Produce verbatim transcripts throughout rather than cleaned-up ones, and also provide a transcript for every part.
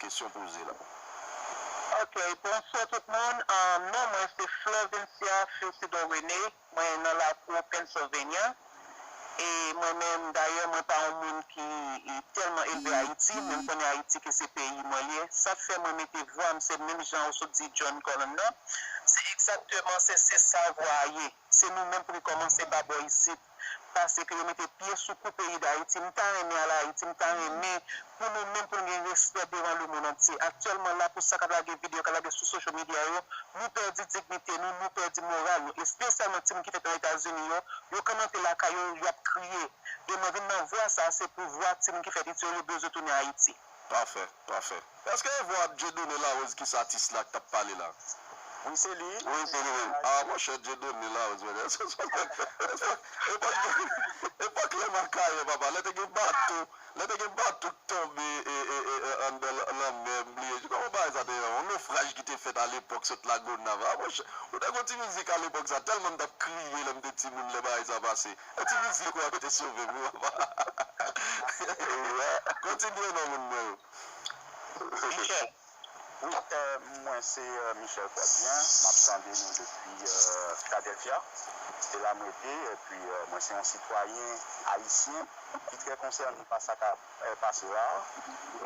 kesyon poze la. Ok, bonswa tout moun. Um, non mwen se Florencia Filcido Rene. Mwen nan lakou Pennsylvania. E mwen menm, dayè, mwen pa yon moun ki tèlman elve Ayiti, men m konnen Ayiti ke se peyi mwen ye. Sa fè mwen mete vwa m, se menm jan ou sot di John Cullen nan. Se egzakteman, se, se sa vwa a ye. Se nou menm pou nou kòmanse pa bò isit. Pase ke yo mete pye sou kou peyi Dayiti. M ta renmen al Ayiti, m ta renmen pou nou menm pou n gen respè devan lemonn antye. Aktyèlman la, pou sa k ap lage videyo, k ap lage sou social media yo, nou pèdi dignite nou, nou pèdi moral nou. Espesyalman timoun ki fèt nan Etazini yo, yo kòmante lakay yo, y ap kriye. E mwen vin nan vwa sa, se pou vwa timoun ki fèt isi yo, yo bezwen tounen Ayiti. Pafè, pafè. Èske e vwa Dieudonné Larose ki se atis la k t ap pale la? Wi, se li. Wi, se li menm. Ah, monchè, Dieudonné Larose, monchè. Epòk, epòk, epòk lè makayè, papa, lè te gen bato, lè te gen bato k tonbe e, e, e, e, anndan l-, lanmè, m bliye. Kòman bagay sa te ye? Yon nofraj ki te fèt alepòk sot Lagonav. Ah, monchè, ou te gen yon ti mizik alepòk sa, tèlman m t ap kriye lè m te timoun lè bagay sa pase. Yon ti mizik ou a ki te sove m, wi, papa. Kontinye non, moun mwen yo. Michel. Wi, euh, mwen se euh, Michel Fabien, m ap tande nou depi euh, Philadelphia. Se la m rete, epi euh, mwen se yon sitwayen ayisyen ki trè konsène pa sa k ap euh, pase la.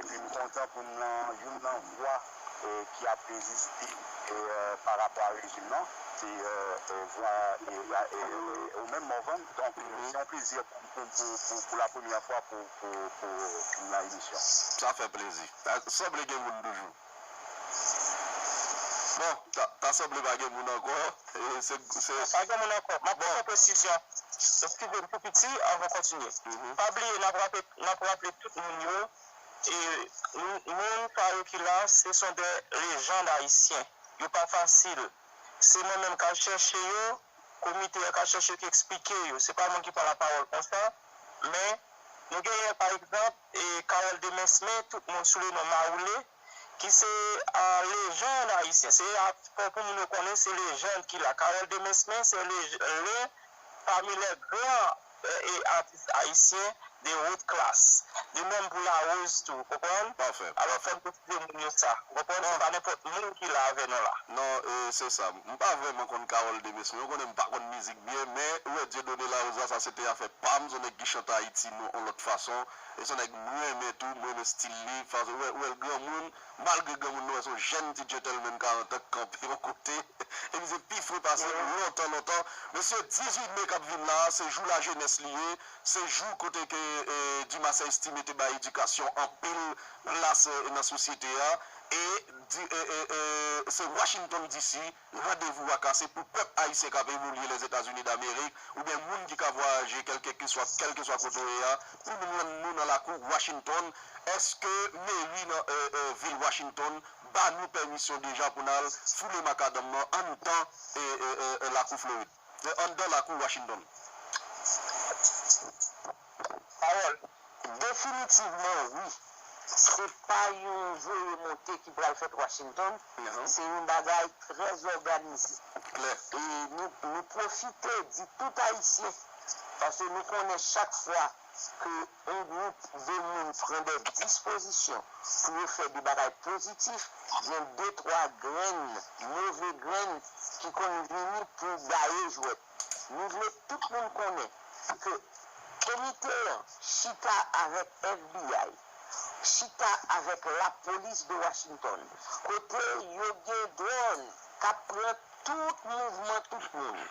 Epi m kontan pou m nan youn nan vwa euh, ki ap reziste euh, pa rapò a rejim nan. Se euh, euh, vwa euh, euh, euh, ou menm Morvan. Donk, euh, se yon plezi pou, pou, pou, pou, pou la premyè fwa pou, pou, pou, pou m nan emisyon. Sa fè plezi. Ta sanble gen moun toujou. Bon, ta, ta sanble pa gen moun ankò. E se, se... Pa gen moun ankò. M ap fè yon presizyon. Eskize m tou piti anvan kontinye. Pa bliye, n ap raple, n ap raple tout moun yo. E moun, moun sa yo ki la, se son de lejann ayisyen. Yo pa fasil. Se mwen menm k al chèche yo, komite a k al chèche yo ki eksplike yo. Se pa moun ki pran lapawòl konsa, men nou genyen, pa egzanp, e Carole Demesmin, tout moun sou le non Mawoule, ki se a, lejann ayisyen. Se a, pou, pou moun yo konnen, se lejann ki la. Carole Demesmin, se le, le pami les grands e, e atis ayisyen de haute classe. De menm pou Larose tou, konprann? Pafè, Alò, pafè. Fò n presize moun yo sa. Ou konprann? Se pa nenpòt moun ki la avè nou la. Non, e, se sa. M pa vrèman konn Carole Demesmin. Ou konnen m pa konn mizik byen, men ou wè Dieudonné Larose la, sa se te afè pa m. Se yon nèg ki chante Ayiti nou yon lòt fason. E se yon nèg m renmen tou, m renmen stil li. Fason, ou wè, ou wè l granmoun, malgre granmoun, nou wè se yon jèn ti gentleman karant an k kanpe yon kote. Epi se pi fre pase lontan, lontan. Mesye, dizuit me k ap vin la, se jou lajenès li ye. Se jou kote ke e, Dumarsais Thy mete bay edikasyon anpil plas e, nan sosyete a. E, di, e, e, e, se Washington D C, randevou a kase pou pèp ayisyen k ap evolye Lèzetazini Damerik, oubyen moun ki ka vwayaje kèlkeswa, kèlkeswa kote w ye a, pou nou rann nou nan lakou Washington. Èske meri nan e, e, vil Washington ba nou pèmisyon deja pou n al foule makadam nan anndan e, e, e, e, lakou Florid? Anndan lakou Washington. Pawòl. Definitivman, wi. Se pa yon voye monte ki pral fèt Washington. Se yon bagay trè òganize. Klè. E nou, nou pwofite di tout Ayisyen, paske nou konnen chak fwa ke yon gwoup de moun pran de dispozisyon pou yo fè de bagay pozitif, gen de twa grenn, move grenn ki konn vini pou gaye jwèt. Nou vle tout moun konnen ke komite an chita avèk F B I, chita avèk lapolis de Washington, kote yo gen dwòn k ap pran tout mouvman tout moun.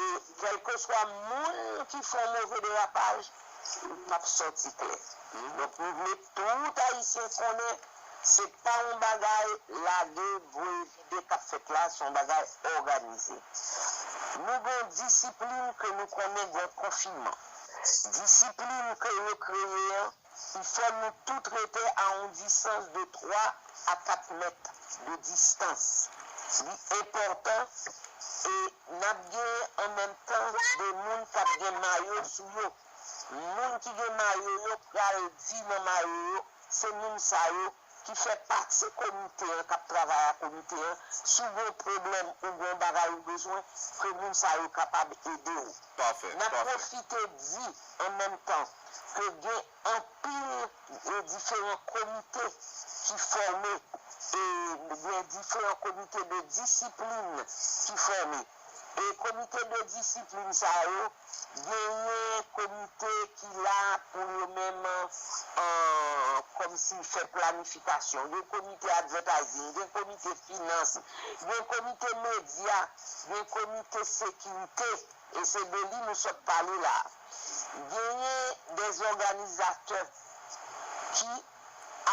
E kèlkeswa moun ki fè yon move derapaj, li p ap sòti klè. Donk, nou vle tout Ayisyen konnen se pa yon bagay lage, voye vide k ap fèt la, se yon bagay òganize. Nou gen yon disiplin ke nou konnen gen yon konfinman. Disiplin ke yo kreye an, il fò nou tout rete a yon distans de twa a kat mèt de distans. Li enpòtan e n ap gen an menm tan de moun k ap gen mayo sou yo. Moun ki gen mayo yo pral di nan mayo yo, se moun sa yo ki fè pati komite an, k ap travay ak komite an, si w gen yon pwoblèm ou gen yon bagay ou bezwen, ke moun sa yo kapab ede w. Pafè, N ap pafè. Pwofite di an menm tan ke gen anpil e diferan komite ki fòme, e gen diferan komite de disiplin ki fòme. E komite de disiplin sa yo, genyen komite ki la pou yo menm, an, kòmsi fè planifikasyon, gen komite advertising, gen komite finans, gen komite medya, gen komite sekirite, e se de li nou sot pale la. Genyen de òganizatè ki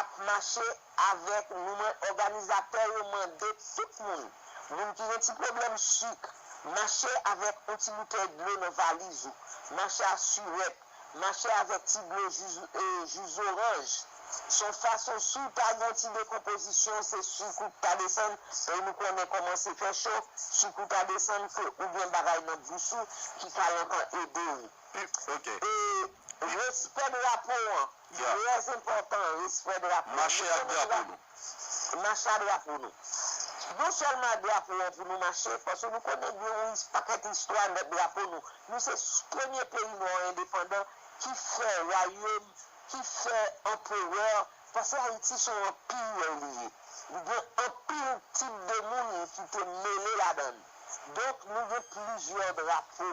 ap mache avèk nou, men òganizatè yo mande tout moun, moun ki gen ti pwoblèm sik, mache avèk yon ti boutèy dlo nan valiz ou, mache a siwèt, mache avèk ti dlo ji, e, ji zoranj. Se yon fason, si w ta gen yon ti dekonpozisyon, se sik ou ta desann, e nou konnen kòman se fè cho, sik ou ta desann, ke ou gen bagay nan bous ou ki ka lontan ede w. Ok. E respè drapo an, trè enpòtan, respè drapo an. Mache ak drapo nou. Mache ak drapo nou. Non sèlman ak drapo an pou nou mache, paske nou konnen gen yon pakèt istwa nan drapo nou. Nou se premye peyi nwa endepandan ki fè wayòm, ki fè anperè, paske Ayiti se yon anpi li ye. Li gen anpil tip de moun ki te mele ladan l. Donk, nou gen plizyè drapo.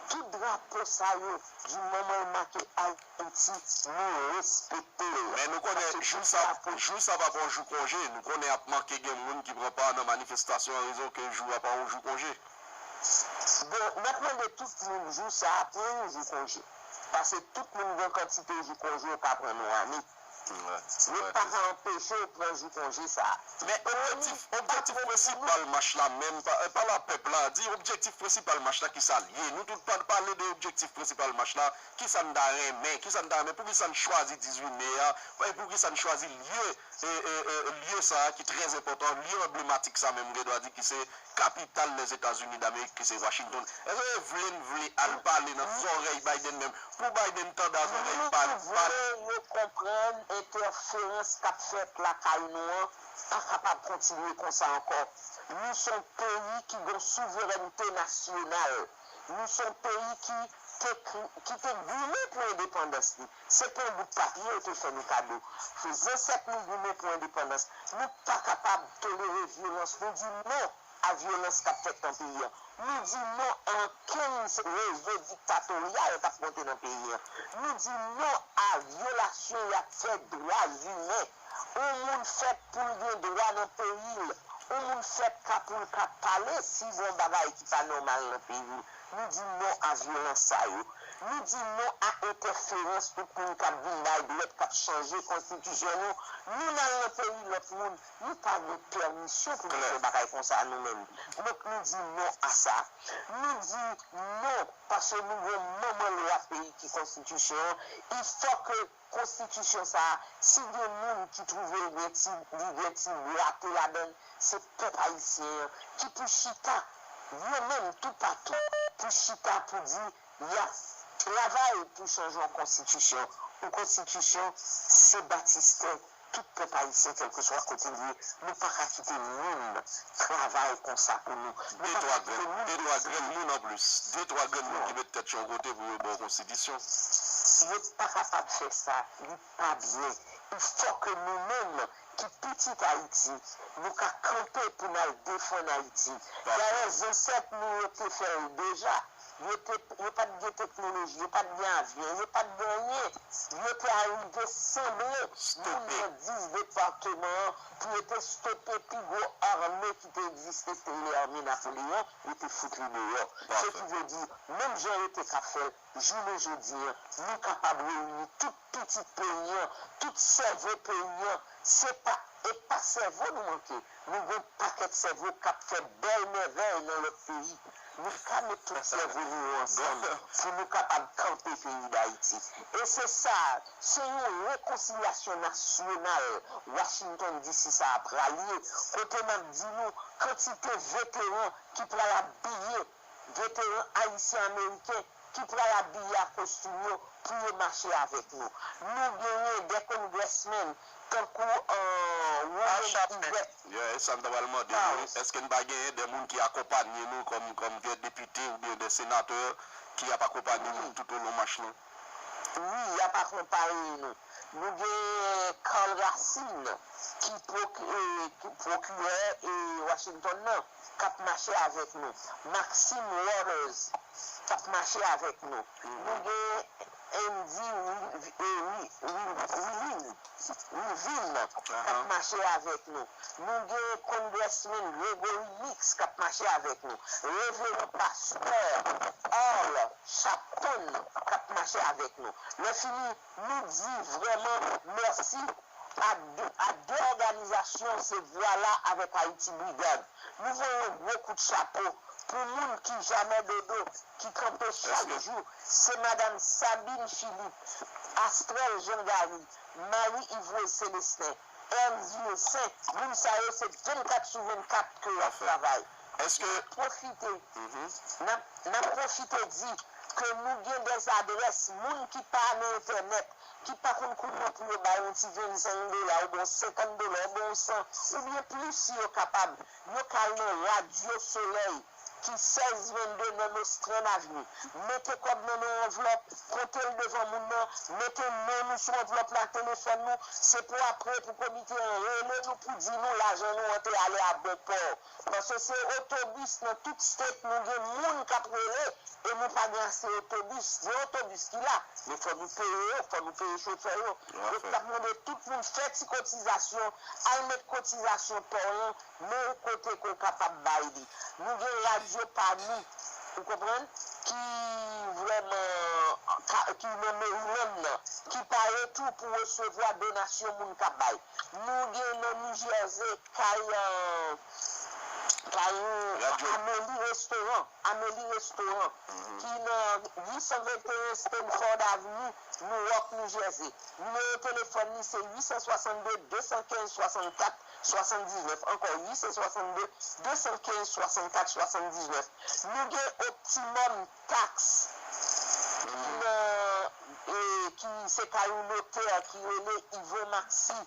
Tout drapo sa yo, di moman l make Ayiti, nou respekte l. Men nou konnen jou sa, jou sa p ap yon jou konje. Nou konnen ap manke gen moun ki pran pa nan manifestasyon an rezon ke jou a pa yon jou konje. Bon, n ap mande tout moun jou sa a pran yon jou konje. Paske tout moun gen kantite jou konje yo ka pran nan ane. Yo pa ka anpeche w pran jou konje sa a. Men objektif, objektif prensipal mach la menm, pa, pa la pèp la, di objektif prensipal mach la, kisa l ye? Nou tout pa pale de objektif prensipal mach la, kisa n ta renmen, kisa n ta renmen, poukisa n chwazi dizuit me a, e poukisa n chwazi lye, e, e, e, lye sa a ki trè enpòtan, lye anblematik sa menm, gen dwa di ki se kapital Lèzetazini Damerik ki se Washington. Èske vle n vle al pale nan zòrèy Biden menm pou Biden tande a zòrèy pa, pa. Vle yo konprann entèferans k ap fèt lakay nou an pa kapab kontinye konsa ankò. Nou se yon peyi ki gen souverènte nasyonal. Nou se yon peyi ki te, ki te goumen pou endepandans li. Se pa yon bout papye yo te fè nou kado. Zansèt nou goumen pou endepandans. Nou pa kapab tolere vyolans. Nou di non a vyolans k ap fèt nan peyi a. Nou di non a ankenn rezo diktatoryal k ap monte nan peyi a. Nou di non a vyolasyon y ap fè dwa imen. Yon moun fèt pou l gen dwa nan peyi l. Yon moun fèt ka pou l ka pale si gen yon bagay ki pa nòmal nan peyi l. Nou di non a vyolans sa yo. Nou di non a entèferans tout moun k ap vin bay dwèt, k ap chanje konstitisyon nou. Nou n al nan peyi lòt moun, nou pa gen pèmisyon pou nou fè bagay konsa nou menm. Donk nou di non a sa. Nou di non paske nou gen manman lwa peyi ki konstitisyon an. Il faut que konstitisyon sa a, si gen moun ki twouve l gen ti, li gen ti bwate ladan l, se pèp ayisyen an ki pou chita, yo menm toupatou, pou chita pou di y ap travay pou chanje yon konstitisyon. Yon konstitisyon, se batistè tout pèp ayisyen, kèlkeswa kote l ye. Nou pa ka kite moun travay konsa pou nou. Nou pa ka kite moun. De twa grenn moun anplis. De twa grenn moun ki met tèt yo yon kote pou yo ba w konstitisyon. Yo pa kapab fè sa. Li pa byen. Il faut que nou menm ki pitit Ayiti, nou ka kanpe pou n al defann Ayiti. Dayè, zansèt nou yo te fè l deja. Yo te, yo pa t gen teknoloji, yo pa t gen avyon, yo pa t gen anyen. Yo te arive sanble moun nan dis depatman an pou yo te stope pi gwo ame ki te egziste, se te lame Napoleyon, yo te fout li deyò. Se ki vle di, menm jan yo te ka fè l, jounen jodi a, nou kapab reyini tout pitit peyi an, tout sèvo peyi an. Se pa, e pa sèvo nou manke. Nou gen yon pakèt sèvo k ap fè bèl mèvèy nan lòt peyi. Nou ka met tout sèvo nou yo ansanm pou nou kapab kanpe peyi Dayiti. E se sa, se yon rekonsilyasyon nasyonal Washington D C sa a pral ye, kote m ap di nou kantite veteran ki pral abiye, veteran ayisyen-ameriken ki pral abiye a kostim yo pou yo mache avèk nou. Nou genyen de congressmen tankou, euh, Roland Yvette. Yeah, e sa m ta pral mande nou, èske n pa genyen de moun ki akonpanye nou kòm, kòm de depite oubyen de senatè ki ap akonpanye nou tout olon mach lan? Wi, y ap akonpanye nou. Nou gen Carl Racine, ki pwok- e, ki pwokirè e Washington nan, k ap mache avèk nou. Maxine Waters, k ap mache avèk nou. Nou gen Andy Wi- e, Wi- Wi- Wilin, Wilin, k ap mache avèk nou. Nou gen Congressman Gregory Meeks k ap mache avèk nou. Reveran Pastè Al Sharpton k ap mache avèk nou. Lè fini, nou di vrèman mèsi a de, a de òganizasyon, se Vwala avèk Ayiti Brigad. Nou voye yon gwo kout chapo pou moun ki jamè dodo, ki kanpe chak jou. Se madanm Sabine Philippe, Astrel Jean Gary, Marie Yvrose Célestin, Ernst Vilcin, moun sa yo se vennkat sou vennkat ke y ap travay. N ap pwofite, n ap, n ap pwofite di ke nou gen dè adrès moun ki pa nan entènèt, ki pa konn kouman pou yo bay yon ti vennsenk dola, oubyen yon senkant dola, oubyen yon san, oubyen plis si yo kapab. Yo ka al nan Radyo Solèy, ki sèz vennde nan Nostrand Avenue. Mete kòb nan yon anvlòp, pote l devan moun nan, mete non nou sou anvlòp la, telefòn nou, se pou apre pou komite an rele nou pou di nou lajan nou an te ale a bon pò. Paske se otobis nan tout state nou gen moun k ap rele e nou pa gen ase otobis. Gen otobis ki la, men fò nou peye yo, fò nou peye chofè yo. Donk, n ap mande tout moun fè ti kotizasyon, al met kotizasyon pa w lan, men yon kote ke w kapab bay li. Nou gen radyo pa nou, ou konprann, ki vrèman, ka- ki nan Maryland nan, ki pare tou pou resevwa donasyon moun k ap bay. Nou gen nan New Jersey, kay, euh, kay yon Amelie Restaurant, Amelie Restaurant, ki nan uit san venteyen Stanford Avenue, Newark, New Jersey. Nimewo telefòn li se uit san swasann de, de san kenz, swasannkat, swasanndiznèf. Ankò, uit san swasann de, de san kenz, swasannkat, swasanndiznèf. Nou gen Optimum Tax, ki nan, e, ki se kay yon notè ki rele Yvon Maxi.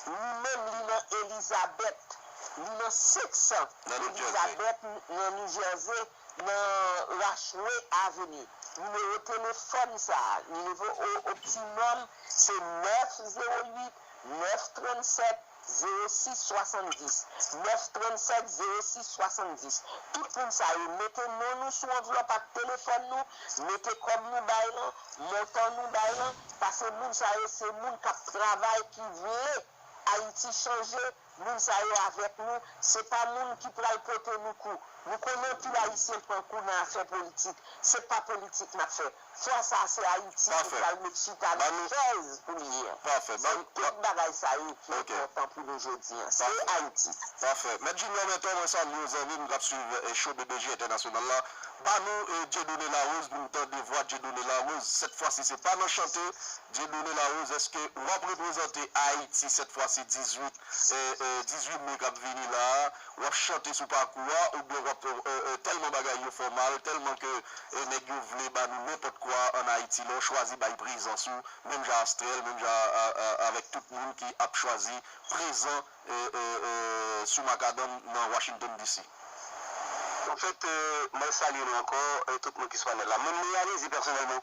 Li menm, li nan Elizabeth, li nan senk san Elizabeth, nan New Jersey, nan Rashway Avenue. Nimewo telefòn sa a, nimewo o- Optimum, se nèf zewo uit, nèf trannsèt, zewo sis swasanndis, nèf trannsèt, zewo sis swasanndis. Tout moun sa yo, mete non nou sou anvlòp ak telefòn nou, mete kòb nou bay lan, montan nou bay lan, paske moun sa yo se moun k ap travay, ki vle Ayiti chanje, moun sa yo avèk nou, se pa moun ki pral pote nou kou. Nou konnen anpil Ayisyen pran kou nan afè politik. Se pa politik n ap fè. Fwa sa a, se Ayiti ki pral met chita nan chèz pou li ye. Se tout bagay sa yo ki enpòtan pou nou jodi a. Se Ayiti. Pafè. Mèt Junior Mentor, mwen salye w, zanmi m k ap swiv, eh, show B B J Entènasyonal la. Ba nou, eh, Dieudonné Larose pou n tande vwa Dieudonné Larose. Sèt fwa si se pa nan chante, Dieudonné Larose, èske w ap reprezante Ayiti sèt fwa si dizuit, eh, eh, dizuit me k ap vini la a? W ap chante sou pakou a, oubyen w ap, eh, eh, tèlman bagay yo fè w mal, tèlman ke, eh, nèg yo vle ba nou nenpòt kwa ann Ayiti, lè w chwazi bay prezans ou, menm jan Astrèl, menm jan a, a, avèk tout moun ki ap chwazi prezan, eh, eh, eh, sou makadanm nan Washington D C? Anfèt, eh, mwen salye nou ankò, eh, tout moun ki sou panèl la. Mwen, m reyalize pèsonèlman,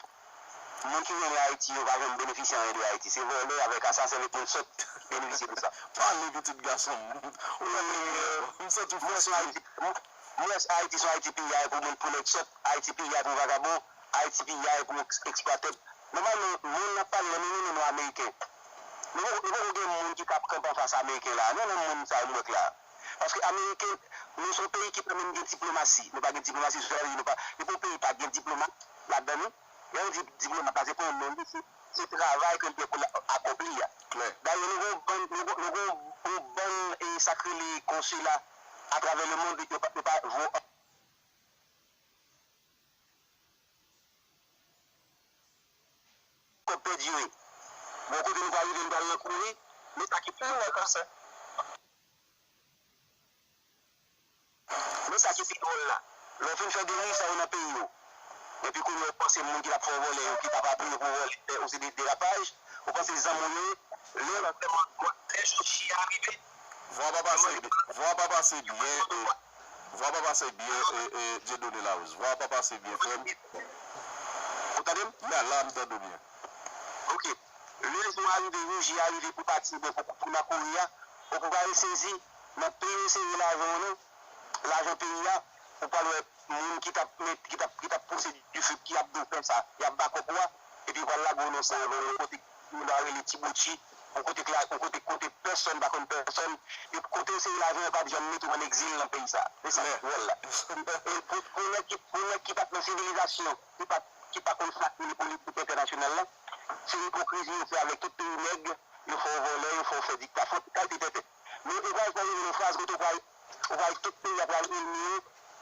moun ki renmen Ayiti yo pa janm benefisye anyen de Ayiti. Se vòlè avèk asasen, avèk moun sòt benefisye de sa. Pale, pitit gason m. Ou wè, eh, m santi w frèske. Mwen, Ayiti, mwen, mwen, Ayiti se yon Ayiti piyay pou moun, pou nèg sòt, Ayiti piyay pou vagabon, Ayiti piyay pou eks- eksplwatè. Nòmalman, moun n ap pale la, nou renmen nou Ameriken. Nou poko, nou poko gen moun ki ka ap kanpe anfas Ameriken la. Nou renmen moun sa yo m wè k la. Paske Ameriken, nou se yon peyi ki pa menm gen diplomasi. Nou pa gen diplomasi, sou sa vle di nou pa, nou pa yon peyi pa gen diplomat ladan nou. Lè yo di diplomat la, se pa yon non li, se, se travay ke l te pou l akonpli a. Dayè, nou gen yon bann, nou gen, nou gen yon bann, e, sa k rele konsila atravè lemonn, yo pa, yo pa vo- kòb pèdi yo ye. Bon, kote nou pral rive, nou pral nan kouri, men sa ki pi dwòl la, men sa ki pi dwòl la, lè w fin fè deri sa yo nan peyi yo, epi kounye a w panse moun ki t ap fè w vòlè yo, ki t ap apiye pou w vòlè, fè yon seri de derapaj, ou panse se zanmi w yo ye, lè, lè Jòchi a rive, Vwa pa pase byen, vwa pa pase byen, e, vwa pa pase byen, e, e, Dieudonné Larose. Vwa pa pase byen, frè m. Ou tande m? Ya, la, m tande w byen. Ok. Lè jou a rive, jou J a rive pou pati oubyen pou, pou nan kouri a, ou pou pral sezi nan peyi w sere lajan w nan, lajan peyi a, ou pral wè moun ki t ap met, ki t ap, ki t ap pouse dife, ki ap di w fè sa, y ap bakòp ou a, epi yo pral lage w nan sa, nan yon kote ki yo rele Ti Bouchi, yon kote, yon kote, kote pèsonn pa konn pèsonn, epi kote w sere lajan yo p ap janm mete w ann egzil nan peyi sa. Se sa ki dwòl la. E pou, pou nèg ki, pou nèg ki pa t nan sivilizasyon, ki pa, ki pa konn sa ki rele politik entènasyonal la, se ipokrizi yo fè avèk tout peyi nèg, yo fè w vòlè, yo fè w fè dikta, fè w tout kalite tenten. Men ou pral fè yon fraz kote ou pral, ou pral tout peyi a pral elimiye,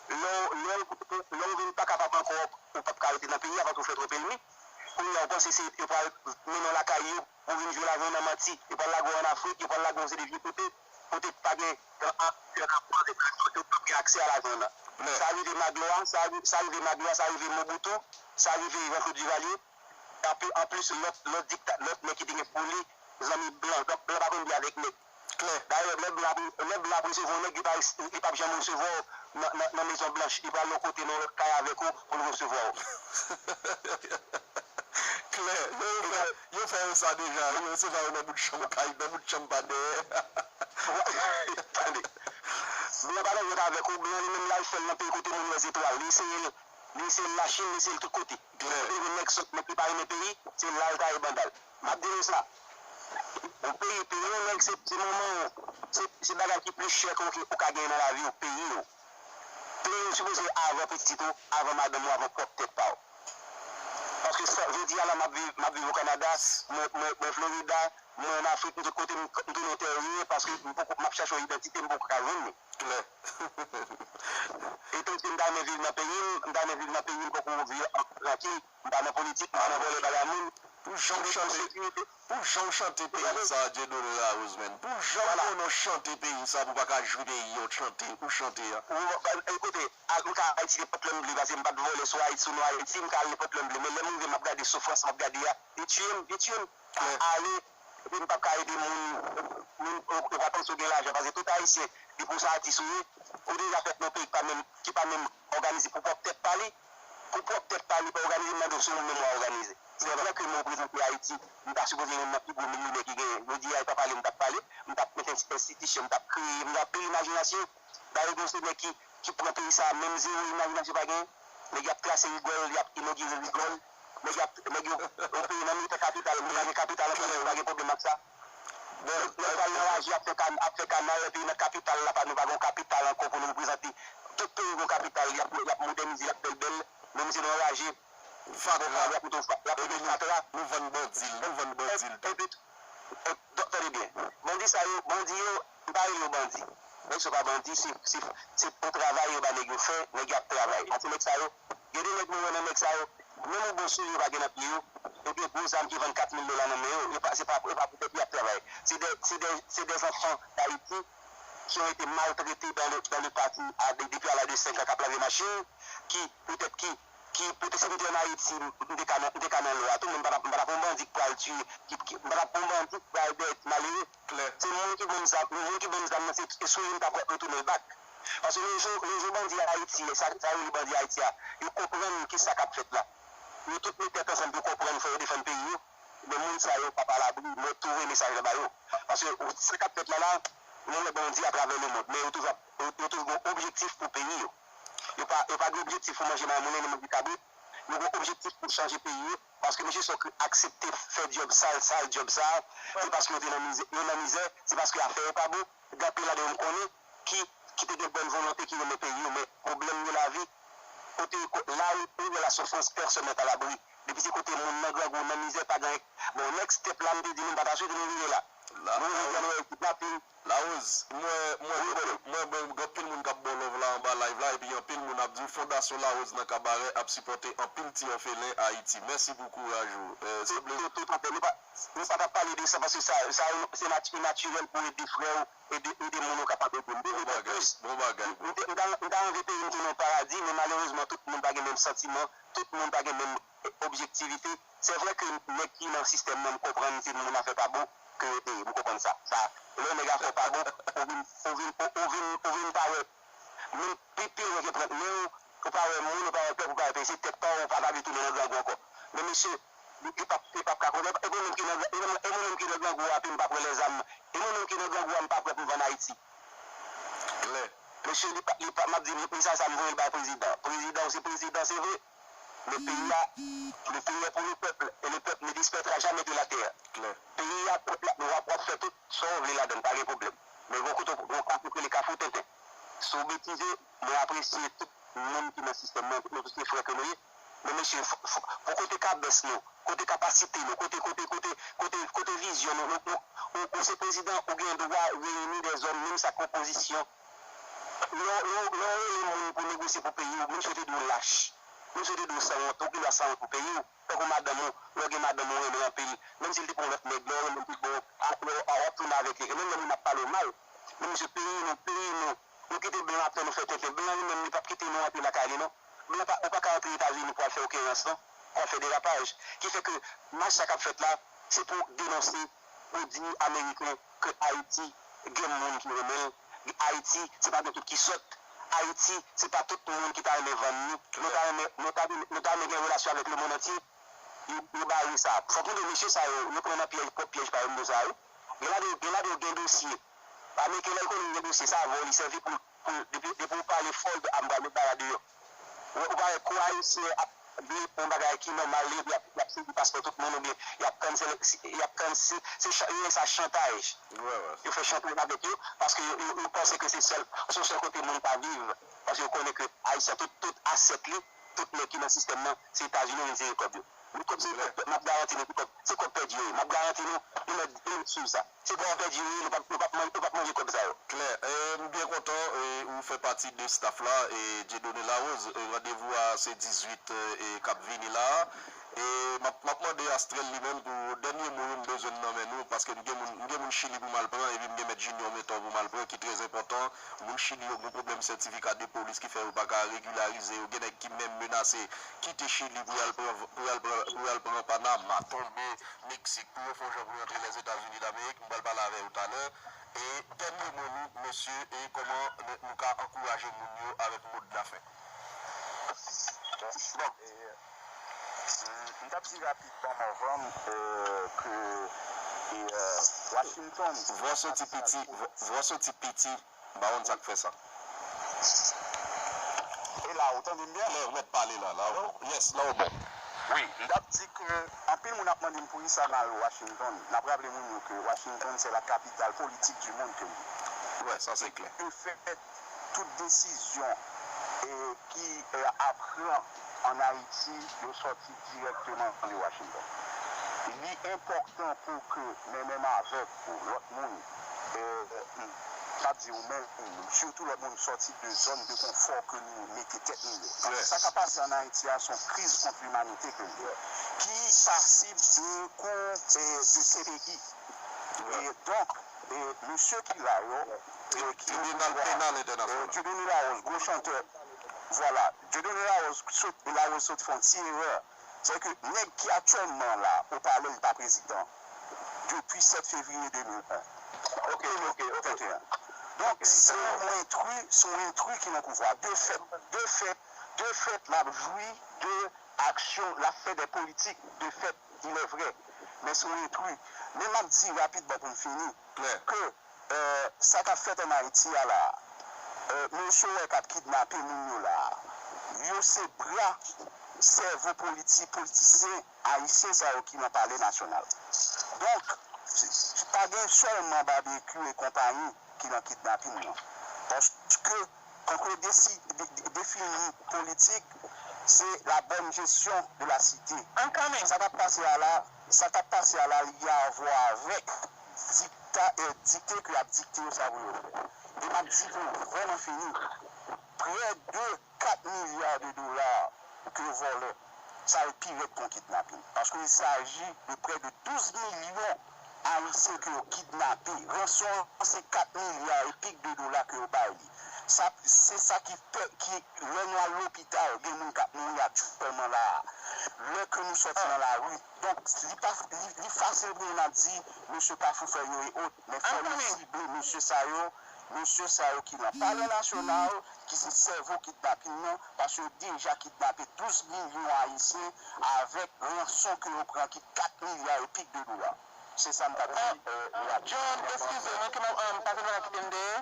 lè w, lè w, lè w vin pa kapab ankò, ou p ap ka rete nan peyi a paske ou fè twòp elmi. Kounye a ou panse se yo pral mennen w lakay yo pou vin jwe lajan nan manti, yo pral lage w ann Afrik, yo pral lage w yon seri de vye kote, kote pa gen, an, an, an, an, yo p ap gen aksè a lajan nan. Sa rive Magloire, sa, sa rive Magloire, sa rive Mobutu, sa rive Jean-Claude Duvalier. Anpi-, anplis, lòt, lòt dikta-, lòt nèg ki te gen pou li, zanmi blan. Donk, blan pa konn byen avèk nèg. Dayè, lè blan ap, lè blan ap resevwa yon nèg, li pa, li p ap janm resevwa w nan, nan, nan Mezon Blanch. Li pral yon kote, nan yon lòt kay avèk ou pou l resevwa w. Klè. Yo, yo fè, yo fè yo sa deja. Yo resevwa yo nan bout chanm kay, nan bout chanm pa dèyè. Tande. Blan pa nan jwèt avèk ou. Blan li menm la, l fè l nan peyi kote moun wè zetwal. Li eseye l, li eseye l Lachin, li eseye l tout kote. Klè. Li vin nèg sòt, nèg ki pa renmen peyi, se la l taye banda l. M ap di nou sa. Yon peyi, peyi yon nèg, se, se manman w. Se, se bagay ki pli chè ke w, ou ka genyen nan lavi w, peyi w. Peyi w sipoze avan pitit ou, avan madanm ou, avan pwòp tèt pa w. Paske sa, jodi a la, m ap viv, m ap viv o Kanada, mwen, mwen, mwen Florida, mwen ann Afrik, m tout kote, m, m tounen tè rye, paske m poko, m ap chache yon idantite, m poko ka jwenn li. Klè. E tankou si m ta renmen viv nan peyi m, m ta renmen viv nan peyi m, poko viv an, trankil, m pa nan politik, m pa nan vòlè bagay moun. Pou jan w chante, pou jan w chante peyi sa, Dieudonné Larose, menn. Pou jan w konnen w chante peyi sa, pou w pa ka jwi peyi w chante, ou chante a. Ou, e, koute, al, m ka Ayiti nenpòt lè m vle, paske m pa t vòlè sou Ayiti, sou non Ayiti, m ka al nenpòt lè m vle. Men lè m rive, m ap gade soufrans m ap gade a, li tiye m, li tiye m. Ale, epi m p ap ka ede moun, moun, ou, ou pa panse w gen lajan, paske tout Ayisyen, li pou sa atis ou ye, ou deja fèt nan peyi ki pa menm, ki pa menm òganize pou pwòp tèt pa li, pou pwòp tèt pa li pa òganize, m mande w si ou menm w a òganize. Se vre ke mwen reprezante Ayiti, m ta sipoze youn nan pi gwo milyonè ki genyen. Jodi a, e pa pale m t ap pale, m t ap mete enstitisyon, m t ap kreye, m t ap pil imajinasyon. Dayè, gen se nèg ki, ki pran peyi sa a, menm zewo imajinasyon pa genyen. Nèg y ap trase rigòl, y ap inogire rigòl. Nèg y ap, nèg yo, yon peyi nan mitan kapital, nou pa gen kapital ankò, nou pa gen pwoblèm ak sa. Nèg pral nan raje ap fè kan-, ap fè kanal, epi nan kapital la, pa, nou pa gen yon kapital ankò pou nou reprezante. Tout peyi gen yon kapital, y ap, y ap modènize, y ap bèl bèl. Menm si nou anraje, fatra, y ap mete, y ap mete fatra. Nou vann bandi l, nou vann bandi l tou. Epi, e, tande byen, bandi sa yo, bandi yo, m pa rele yo bandi. Nèg se pa bandi, se, se, se pou travay yo ba nèg yo fè, nèg y ap travay. Paske nèg sa yo, gen de nèg nou wè nan nèg sa yo, menm yon bon soulye yo pa gen nan pye yo, epi gwo zam ki vann kat mil dola nan men yo, yo pa, se pa, yo pa poutèt yo y ap travay. Se de, se de, se de zanfan Dayiti ki ont été maltraités dans le, dans le passé, a, de, depi a laj de senk an k ap lave machin, ki poutèt ki, ki poutèt si m te ann Ayiti, m te ka nan, m te ka nan lwa tou, men m pa t ap, m pa t ap yon bandi k pral tiye, ki, ki, m pa t ap yon bandi k pral dèyè ti malere. Se moun ki ban m zam, moun ki ban m zam nan, se, se sou li m t ap retounen l bak. Paske le jou, le jou bandi Ayiti, sa, sa yo rele bandi Ayiti a, yo konprann kisa k ap fèt la. Yo tout met tèt ansanm pou yo konprann, fò yo defann peyi yo. Men moun sa yo p ap alabri, mwen tou voye mesaj la ba yo. Paske ou, sa k ap fèt la la, nou wè bandi atravè lemond, men yo toujou ap, yo, yo toujou gen objektif pou peyi yo. Yo pa, yo pa gen objektif pou manje mamoulen ni manje kabrit, yo gen objektif pou chanje peyi yo, paske mesye sa yo aksepte fè djòb sal, sal djòb sa, se paske yo te nan mizè, yo nan mizè, se paske afè yo pa bon, gen anpil ladan yo m konnen ki, ki te gen bòn volonte, ki renmen peyi yo, men pwoblèm de lavi, kote, ko-, la ou, ou wè la soufrans, pèsonn n'est à l'abri. Depi se kote moun nan grangou, nan mizè, pa gen, bon, next step la, m te di nou, m pa ta swete nou rive la. Nou jodi a nou wè kidnaping. Larose, mwen, mwen, mwen, mwen, gen anpil moun k ap ba w love la anba live la, epi anpil moun ap di w Fondasyon Larose nan Kabarè ap sipòte anpil ti òfelen Ayiti. Mèsi pou kouraj ou. Eh, sanble. Tout, tout, tout, nou pa, nou pa t ap pale de sa, paske sa, sa, se nat-, se natirèl pou ede frè w, ede, ede moun ou kapab ede. M te vle fè plis. Bon bagay, bon bagay. M te, m ta, m ta anvi peyi m tounen yon paradi, men malerezman, tout moun pa gen menm santiman, tout moun pa gen menm objektivite. Se vre ke nèg ki nan sistèm nan, m konprann se moun afè pa bon ke yo te ye, m konprann sa. Sa, lè nèg afè pa bon, ou vin, ou vin, ou, ou vin, ou vin pa wè, menm pi, pi lwen ke pwent nen w, ou pa wè moun, ou pa wè pèp, ou pa wè peyi, se tèt pa w, ou pa ta vle tounen nan grangou ankò. Men mesye, li p ap, li p ap ka konnen. E mwen menm ki nan, e mwen, e mwen menm ki nan grangou a, pi m p ap wè lèzam. E mwen menm ki nan grangou a, m p ap wè pou m vann Ayiti. Klè. Mesye, li pa, li pa, m ap di, mesaj sa m voye l bay prezidan. Prezidan, ou se prezidan, se vre. Men peyi a, le pays est pour le peuple, et le peuple ne disparaîtra jamais de la terre. Klè. Peyi a, pèp la, w ap, w ap fè tout sa w vle ladan l, pa gen pwoblèm. Men gon kote, gon kafou ki rele kafou tenten. Si w betize, mwen apresye tout moun ki nan sistèm nan, nou tout se frè ke nou ye. Men mesye, fò, fò, pou kote kabès nou, kote kapasite nou, kote, kote, kote, kote, kote vizyon nou, nou, nou, ou, ou se prezidan, ou gen dwa reyini dèzòm, menm sa k opozisyon. Lè w, lè w, lè w rele moun pou negosye pou peyi w, menm si yo te di w lach, menm si yo te di w sanwont, ou gen dwa sanwont pou peyi w. Tankou madanm ou, lè w gen madanm ou renmen anpil, menm si l te pran lòt nèg, lè w renmen l pi bon, a, lè w, a, w ap tounen avèk li. E menm lè moun ap pale w mal, men mesye, peyi nou, peyi nou, nou kite blan ap fè nou fè tenten. Blan li menm, li p ap kite nou antre lakay li, non. Blan pa, ou pa ka antre Etazini pou al fè okerans, non, pou al fè derapaj. Ki fè ke mach sa k ap fèt la, se pou denonse, pou di Ameriken ke Ayiti gen moun ki renmen l. Ayiti, se pa gen tout ki sòt. Ayiti, se pa tout moun ki ta renmen vann nou. Nou ta renmen, nou ta, nou ta renmen gen relasyon avèk lemonn antye. Yo, yo bare sa. Fòk nou di mesye sa yo, yo pran nan pyèj, pwòp pyèj pa yo, m di w sa, wi. Gen ladan yo, gen ladan yo gen dosye. Ameriken, lè l konnen l gen dosye, sa avè w, li sèvi pou, pou, depi, depi w pale fò, l di, a, m pral met bagay deyò. Ou, ou pa wè kou Ayisyen ap vle pou yon bagay ki nòmal, li, y ap, y ap sezi paspò tout moun, oubyen y ap cancel, y ap cancel, se chan-, yo rele sa chantaj. Yo fè chantaj avèk yo, paske yo, yo, yo panse ke se sèl, se sèl kote moun ka viv, paske yo konnen ke Ayisyen, tout, tout asèt li, tout nèg ki nan sistèm nan, se Etazini yo vin sere kòb yo. Men kòb se kòb, m ap garanti nou, se kòb, se kòb pèdi yo ye. M ap garanti nou, nou mèt, nou mèt swiv sa. Se kòb pèdi yo ye, nou p ap, nou p ap manje, nou p ap manje kòb sa yo. Klè. E, m byen kontan, e, ou fè pati de staff la, e, Dieudonné Larose, e, randevou a se dizuit, e, k ap vini la. E, m ap, m ap mande Astrèl li menm pou dènye mo yo m bezwen nan men nou, paske m gen moun, m gen moun Chili pou m al pran, epi m gen Mèt Junior Mentor pou m al pran, ki trè enpòtan. Moun Chili yo gen pwoblèm sètifika de polis ki fè yo pa ka regilarize yo. Gen nèg ki menm menase kite Chili pou y al pran, pou y al pran, pou y al pran Panama, tonbe Meksik, pou yo fè yon jan pou yo antre Lèzetazini Damerik. M pral pale avè yo talè. E dènye mo nou, mesye, e kòman nou, nou ka ankouraje moun yo avèk mo de la fen? Bon, e, m, m t ap di rapidman, Morvan, e, ke, e, e, Washington, vwa soti piti, vwa, vwa soti piti, M pa konn sa k fè sa. E la, ou tande m byen? Lè w mèt pale la, la w bon. Yes, la w bon. Wi, m t ap di ke anpil moun ap mande m poukisa m al Washington. N ap raple moun yo ke Washington, c'est la capitale politique du monde ke m ye. Wè, sa se klè. De fèt, tout desizyon, e, ki, e, ap pran ann Ayiti, yo sòti dirèkteman de Washington. Li enpòtan pou ke, men menm avèk ou, lòt moun, e, m pa di ou menm, sitou lòt moun sòti de zòn de konfò ke nou mete tèt nou yo. Paske sa k ap pase ann Ayiti a, se yon kriz kont limanite ke l ye, ki pasib de kou, e, de C P I. E donk, e, mesye ki la yo, e, ki Tribinal Penal Entènasyonal. Dieudonné Larose, gwo chantè, vwala, Dieudonné Larose sot, Larose sot fè yon ti erè. Sèke nèg ki aktyèlman la, o palè, li pa prezidan depi sèt fevriye de mil en. Ok, ok, ok. Donk, se yon entri, se yon entri ki nan pouvwa. De fèt, de fèt, de fèt, l ap jwi de aksyon, l ap fè de politik, de fèt, il est vrai. Men se yon entri. Men m ap di rapidman pou m fini, ke e, sa k ap fèt ann Ayiti a la a, e, mesye w wè k ap kidnape moun yo la a, yo se bra, sèvo politi-, politisyen ayisyen sa yo ki nan Palè Nasyonal. Donk, pa gen sèlman Babekyou e konpayi ki nan kidnapin nan. Paske, tankou yo desi-, de-, de-, defini politik, se la bonne gestion de la cité. Sa k ap pase a la, sa k ap pase a la, li gen avwa avèk dikta, e, dikte ke y ap dikte yo sa pou yo fè. E m ap di pou vrèman fini, près de quatre milliards de dollars ke yo vòlè, sa yo pi rèd ke yon kidnapin. Paske il s'agit de près de douze millions ayisyen ke yo kidnape. Ranson an se kat milya e pik de dola ke yo bay li. Sa, se sa ki pè, ki, lè nou al lopital, gen moun k ap mouri aktyèlman la a. Lè ke nou sòti nan lari. Donk, li pa, li, li fasil pou moun ap di, mesye Kafou fè yo e ot, men fò nou sible mesye sa yo, Mesye sa yo ki nan Palè Nasyonal, ki se sèvo kidnapin nan, paske yo deja kidnape douz milyon Ayisyen avèk ranson ke yo pran ki kat milya e pik de dola. Se sa m t ap di. John, eskize, mwen ke m ap, um, pase nan kite m dèyè.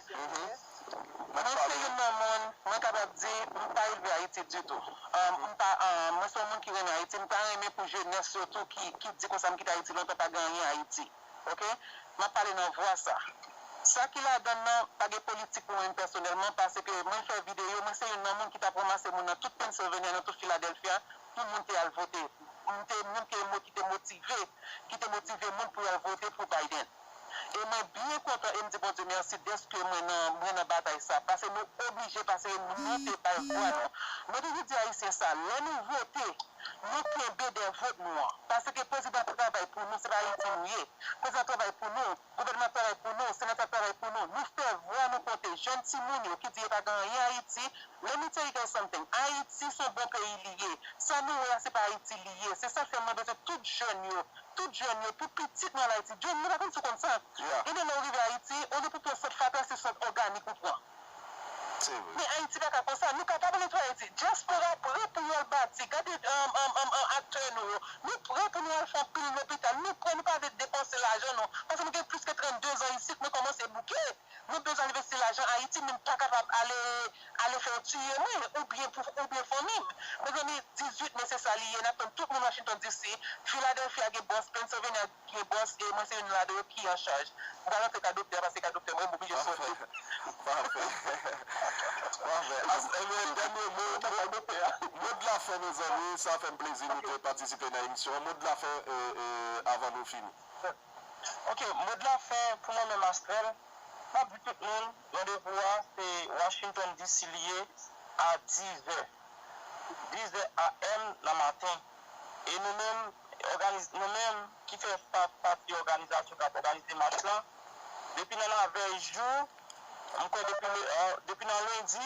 Mwen se youn nan moun, mwen kapab di, m pa rive Ayiti ditou. Um, m pa, um, mwen se yon moun ki renmen Ayiti, m ta renmen pou jenès yo tou ki, ki di konsa m kite Ayiti lontan, pa gen anyen Ayiti. Ok? M ap pale nan vwa sa. Sa ki ladan l nan, pa gen politik pou mwen pèsonèlman, paske mwen fè videyo, mwen se youn nan moun ki t ap ranmase moun nan tout Pennsylvania, nan tout Philadelphia, pou moun te al vote. Moun te, moun te mo-, ki te motive, ki te motive moun pou y al vote pou Biden. E mwen byen kontan e m di Bondye mèsi dèske mwen nan, mwen nan batay sa, paske nou oblije, paske nou te bay vwa nou. Mwen toujou di Ayisyen sa, lè nou vote, nou kenbe dèyè vòt nou an. Paske prezidan ap travay pou nou, se pa Ayiti nou ye. Prezidan ap travay pou nou, gouvènman ap travay pou nou, senatè ap travay pou nou. Nou fè vwa nou konte. Jèn timoun yo ki di yo pa gen anyen Ayiti, let me tell you guys something. Ayiti se yon bon peyi li ye. Sa nou wè a, se pa Ayiti li ye. Se sa fè mwen bezwen tout jèn yo, tout jèn yo, pou pitit nou al Ayiti. John, nou pa konn si w konn sa. Gen de lè w rive Ayiti, olye pou pran sant fatra, se sant òganik ou pran. Men Ayiti pa ka konsa. Nou kapab netwaye Ayiti. Dyaspora prè pou yo al bati. Gade, um, um, um, um, aktè nou yo. Nou prè pou nou al fè anpil lopital. Nou prè, nou pa vle depanse lajan nou. Paske nou gen plis ke trannde zan isit, mwen kòmanse bouke. Mwen bezwen envesti lajan Ayiti, men m pa kapab ale, ale fè yo tiye mwen, oubyen pou, oubyen fanmi m. Mezanmi, dizuit me se sa li ye, n ap tann tout moun Washington D C, Philadelphia gen bòs, Pennsylvania gen bòs, e mwen se youn ladan yo ki an chaj. M pral antre ka doktè a, paske ka doktè mwen, m oblije soti. Pafè. Pafè. Pafè. As, ebyen, dènye mo, mo, mo de la fen, mezanmi, sa fè m plezi nou te patisipe nan emisyon an. Mo de la fen, e, e, avan nou fini. Ok, mo de la fen pou mwen menm, Astrèl, m ap di tout moun, randevou a se Washington D C li ye a dizè. Dizè A M nan maten. E nou menm, òganiz-, nou menm ki fè pa-, pati òganizasyon k ap òganize mach lan, depi nan lavèy jou, m kwè depi le, euh, depi nan lendi,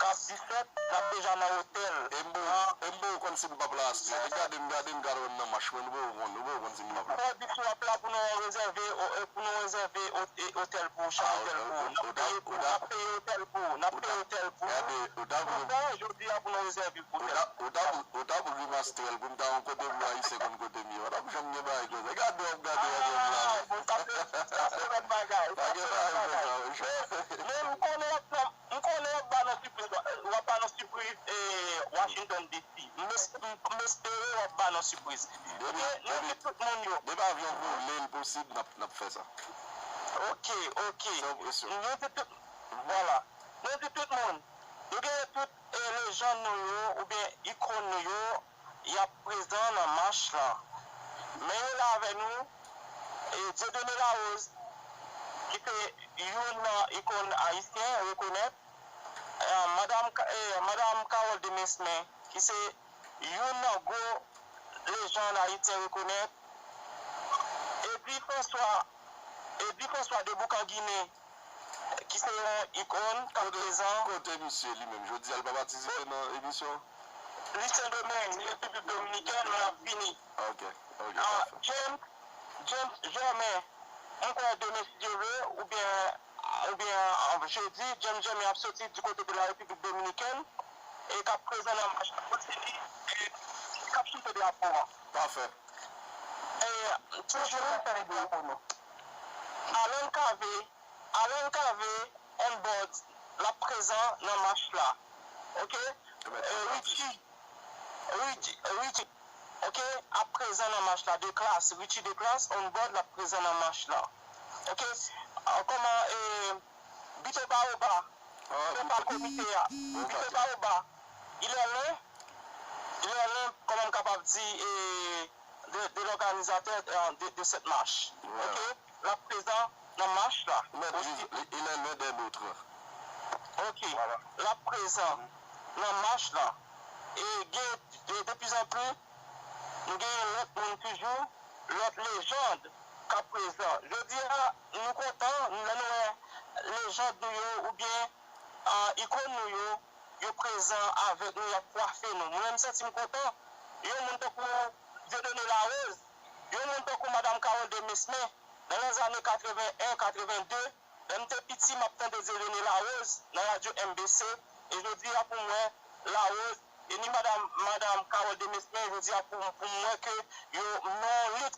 k ap disèt, n ap deja nan otèl. E m poko, e m poko konn si m p ap la, Astrèl. E gade m, gade m, gade w nan mach mwen, nou poko konn, nou poko konn si m p ap la. Fò di si w ap la pou nou rezève, o, e, pou nou rezève o-, e, otèl pou ou, chanm otèl pou ou. N ap peye, n ap peye otèl pou ou, n ap peye otèl pou ou. Gade, ou ta pou... Jodi a pou nou rezève otèl. Ou ta pou, ou ta pou grimas, Astrèl, pou m ta yon kote pou Ayisyen konn kote m ye. Ou ta pou janm gen bagay konsa. Gade w ap gade w ap la. Ah, bon, sa se, sa se lòt bagay. Sa se lòt bagay. Men, men m konnen w ap pran M konnen w ap ba nou sipriz, w ap ba nou sipriz, e, Washington D C. M es-, m, m espere w ap ba nou sipriz. Ok, nou di tout moun yo. Depi avyon vole, l posib, n ap, n ap fè sa. Ok, ok. San presyon. Nou di tout, vwala. Nou di tout moun. Nou genyen tout, e, lejann nou yo, oubyen ikòn nou yo, y ap prezan nan mach lan. Men yo la avè nou, e, Dieudonné Larose, ki se youn nan ikòn ayisyen rekonèt, e, madanm Ka-, e, madanm Carole Demesmin, ki se youn nan gwo lejann ayisyen rekonèt, Eddy François, Eddy François de Boucanginen, ki se yon ikòn k ap prezan. Kote misye li menm? Jodi a, l pa patisipe nan emisyon? Li Sendomeng, li Repiblik Dominikèn, men l ap vini. Ok, ok, pafè. James, James Germain, m kwè demen, si Dye vle, oubyen, oubyen, an, jedi, James Germain ap soti di kote de la Repiblik Dominikèn e k ap prezan nan mach la. Se li, e, k ap chante drapo a. Pafè. E, toujou, Alan Cavé, Alan Cavé, on board, l ap prezan nan mach la. Ok? E, Richie, Richie, Richie, ok, ap prezan nan mach la. Declasse, Richie Declasse, on board, l ap prezan nan mach la. Ok? A, kòman, e, Bito Baoba, se pa komite a. Bito Baoba, il est l'un, il est l'un, kòman m kapab di, e, de, de l'organisateur, euh, de, de cette marche. Ok? L ap prezan nan mach la. Mèt osi. Il est l'un des nôtres. Ok. L ap prezan nan mach la. E gen, de, de plus en plus, nou gen lòt moun toujou, lòt lejand k ap prezan. Jodi a, nou kontan, lè nou wè lejand nou yo, oubyen, ah, ikòn nou yo, yo prezan avèk nou, y ap kwafe nou. Mwen menm, m santi m kontan. Yon moun tankou Dieudonné Larose, yon moun tankou Madanm Carole Demesmin, nan lèzane katreven en, katreven de, Lè m te piti, m ap tande Dieudonné Larose nan radyo M B C, e jodi a pou mwen, Larose, e ni madanm, madanm Carole Demesmin, jodi a pou, pou mwen ke yo nan lit,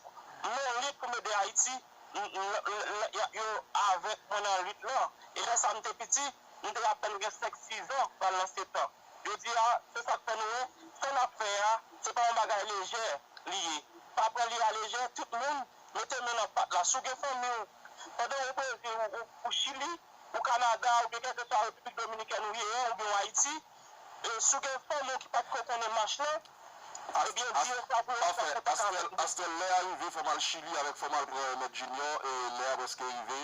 nan lit pou m ede Ayiti, m, m, m, m, y a- yo avèk mwen nan lit lan. E lè sa m te piti, m te apèn gen senk, sis an, pral nan sèt an. Jodi a, se sa k fè nou wè, sa n ap fè a, se pa yon bagay lejè li ye. Pa pran li alejè, tout moun mete men nan pat la. Si w gen fanmi w, pandan w Brezil, ou, ou, ou Chili, ou Kanada, oubyen kèlkeswa Repiblik Dominikèn ou ye, oubyen w Ayiti, e si w gen fanmi w ki pa t ko konnen mach lan, ebyen, di yo sa pou yo fè kontak avèk nou. Astèl, lè a rive, fò m al Chili avèk, fò m al pran Mèt Junior, e lè a prèske rive.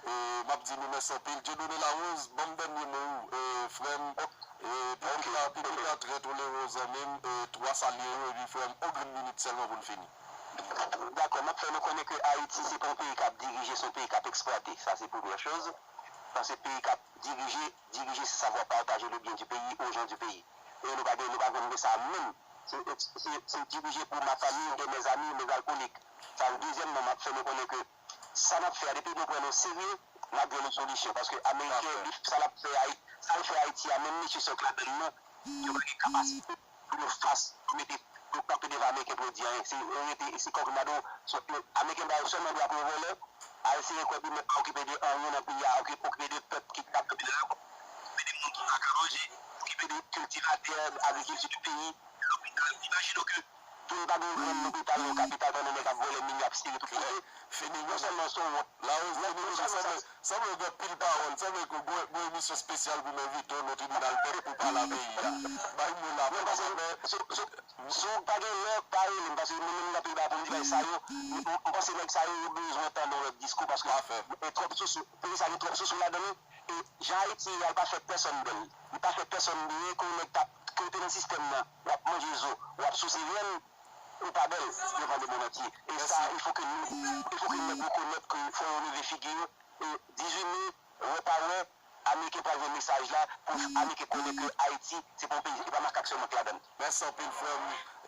E m ap di nou mèsi anpil. Dieudonné Larose, ban m dènye mo ou, e, frè m. E, piblik la, piblik la trè tolere w, zanmi m. E, twa salye yo, epi frè m, yon grenn minit sèlman pou n fini. Dakò, m ap fè nou konnen ke Ayiti, se pa yon peyi k ap dirije, se yon peyi k ap eksplwate. Sa, se premyè choz. Paske peyi k ap dirije, dirije, se savwa pataje le byen di peyi, ojan di peyi. E nou pa gen, nou pa konn de sa menm. Se, se, se dirije pou ma famille, de mes amis, mes alcooliques. Sa, dezyèmman, m ap fè nou konnen ke sa n ap fè a, depi nou pran nou serye, n ap jwenn yon solisyon. Paske Ameriken, li, sa l ap fè Ayi-, sa l fè Ayiti a, menm mesye Sòk ladann nan, yo pa gen kapasite pou yo fas, pou mete, pou kanpe devan Ameriken pou yo di anyen. Se, yo rete, se kòk mado, sòt yo, Ameriken ba yo sèlman dwa pou yo vòlè, al sere kòb yo, men pa okipe de anyen nan peyi a, okipe, okipe de pèp ki t ap kanpe nan lari, okipe de moun ki pa ka manje, okipe de kiltivatè, agrikilti de peyi, lopital. Imajine w ke pou nou pa gen yon grenn lopital nan kapital pandan nèg ap vòlè milyè ap sere tout kote. Fini, non sèlman se yon wont, Larose, non sèlman sa, sanble, sanble w gen pil pawòl, sanble ke gwo, gwo emisyon espesyal pou m envite w nan tribinal pèp pou pale a peyi a. Bay mo la, non, paske, men, so, so, si w pa gen lè, pa rele m, paske mwen menm m gen anpil bagay pou m di bay sa yo. M, m panse nèg sa yo, yo bezwen tande yon lòt diskou, paske e twòp sousou, peyi sa gen twòp sousou ladan li. E jan Ayiti ye a, li pa fè pèsonn bèl. Li pa fè pèsonn byen. Ke w nèg k ap, ke w te nan sistèm nan, w ap manje zo, w ap souse vyann, ou pa bèl devan lemonn antye. E sa, il faut que nou, il faut que nèg rekonèt ke fò yo leve figi yo. E dizuit me, wè pa wè, Ameriken pral jwenn mesaj la pou Ameriken konnen ke Ayiti, se pa yon peyi, e pa makak sèlman k ladan l. Mèsi anpil, frè m,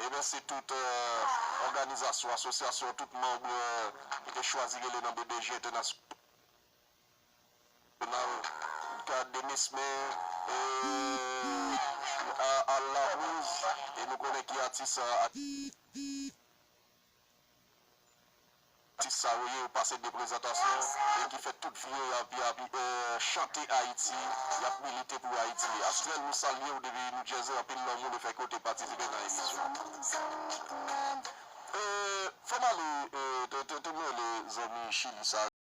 e mèsi tout, euh, òganizasyon, asosyasyon, tout manm, euh, ki te chwazi rele nan B D J entènasyonal. Ka Denis, men, e, a, a Larose, e nou konnen ki atis, a, atis sa yo ye, yo pase de prezantasyon, e ki fè tout vi yo, y ap, y ap, e, chante Ayiti, y ap milite pou Ayiti. Astrel, nou salye w depi New Jersey, anpil lanmou lefètke w te patisipe nan emisyon an. E, fò m ale, e, te, te, te mele zanmi Chili sa.